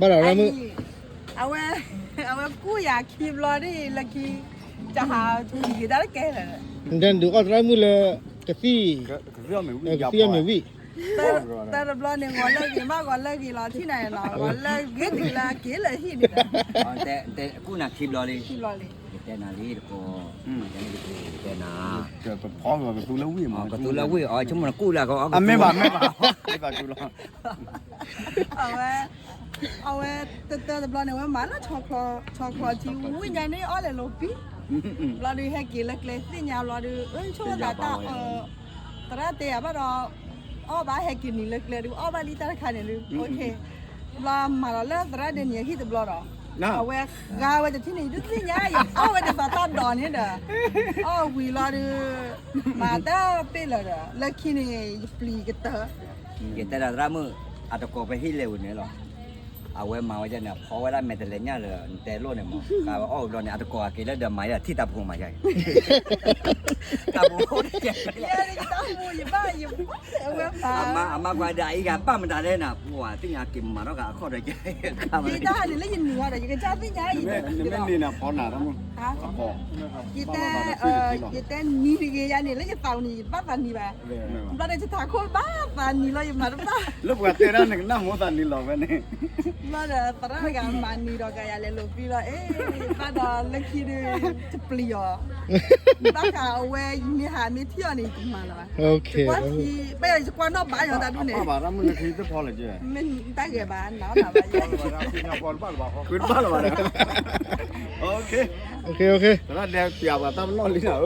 ဘၣ်ဒီးရၣ်မုၣ်, အဝဲ, အဝဲကူၣ်ယၤခံဘျီဒ်အံၤ လၢခံ, တဟးကံၤက့ၤတၢ်တကဲလၢာ်, နတဲနဒုးအီၣ်သရၣ်မုၣ်လၢ ကသံၣ်, ကသံၣ်အမ့ၢ်ဝံၣ်, တၢ်တဘျီန့ၣ် ဂီၤလၢဂ့ၤမး ဂီၤလၢဂ့ၤလီၤ ထံၣ်နၤနီၤ ဂီၤလၢဂ့ၤတုၤလၢက့ၤလၢဟံၣ်န့ၣ်ဒီး, ကူၣ်နၤခံဘျီလံ, ခံဘျီလံ, ယတဲနၤလံတကိး, ယတဲနၤ, ကသူလၢဝံၣ်မး ကသူလၢဝံၣ်အီၤ ဆိကမိၣ်နကူၣ်လၢအကီ, အမ့ၢ်ဘၣ်မ့ၢ်ဘၣ်, အဝဲ, အဝဲ, တၢ်တဘျီန့ၣ် အဝဲမၤလၢ ဆီချီထံ ဝံၣ်ညါန့ၣ်အီၣ်လဲၤလိာ်ပံ, ဘျီဒုးဟဲက့ၤလၢကျဲသ့ၣ်ညါဘျီဒုး ဆိကမိၣ်သးတၢ်အီ, သရၣ်တဲယၤဘၣ်ဒီး, အီၣ်ဘၣ်ဟဲက့ၤနံၤလၢကျဲဒုး အီၣ်ဘၣ်လံတၢ်တခါန့ၣ်ဒုး, ဘျီမၤလီၤလၢသရၣ်ဒဲနံၤအဟံၣ်တဘျီဒီး, အဝဲဃါဝဲတထံၣ်န့ၣ် ယဒုးသ့ၣ်ညါ ယအီၣ်ဝဲဒ်သိးတၢ်ဒိးန့ၣ်ဒီး, အီၣ်ဝံၤလီၤဒုး, မၤတၢ်ပ့ၢ်လၢာ်ဒီး လၢခံန့ၣ် ယပျံၤကတၢၢ်, ယတဲဒီးသရၣ်မုၣ်, အတကိးပဟံၣ်လဲၤဝံၤန့ၣ်လီၤ, အဝဲမၤဝဲဒ်န့ၣ် ဖီဝဲဒၣ်မဲာ်တလဲၤညၣ်လၢ နတဲလိၣ်န့ၣ်မး ဃါဝဲအီၣ်ဝံၤဘျီန့ၣ် အတကိးအက့ၤလၢဒီးမၤယါထံၣ်တၢ်ဖိမးယါ, တၢ်ဖိ, အမါကွၢ်ဒီးအံၤဂၤဘၣ်မတၤလဲၣ်နၤ ပှၤသ့ၣ်ညါက့ၤမၤထီၣ်ဂၤအခီၣ်ဒီး, ယတၢ်န့ၣ်လၢယနံၤဝဲဒီး ယကစၢ်သ့ၣ်ညါအံၤ, နမ့ၢ်န့ၢ်နၤဖီနၤတၢ်မုၣ်, ယတဲ, ယတဲနံၤတဂ့ၤယၤန့ၣ် လၢယသးပူၤန့ၣ် ယဘၣ်သးနံၤဘၣ်, ဘျီဒီးယထးခိၣ်ဘၣ်သးနံၤလီၤ ယမၤတဘၣ်, လၢပှၤတဲဒၣ်န့ၣ် ကနၣ်မိၢ်သးနံၤလီၤဝဲန့ၣ်, ဘျီဒီးသရၣ်တဂၤမၤနံၤဒီးကယၤလဲၤလိာ်ပံလီၤ, အ့ၣ်, ဘၣ်ဒီးလၢခံဒုး, တပျံၤအီၤ, ဘၣ်ဃးအဝဲ ယမ့ၢ်ဟးမ့ၢ်ထံၣ်အီၤန့ၣ် ယကမၤလၢၤဘၣ်, ယကွၢ်ထံ, ဘၣ်ယကွၢ်နီၣ်ဘၣ်ယီၤတၢ်ဒ်န့ၣ်, မ့ၢ်တၢ်ဂ့ၤဘၣ် နၤအီၣ်နၤဘၣ်ယီၤ, ဃုတဘၣ်လၢၤဘၣ်, သရၣ်ဒဲးပျးပှၤတၢ်ပနီၣ်လံနၤဧၢ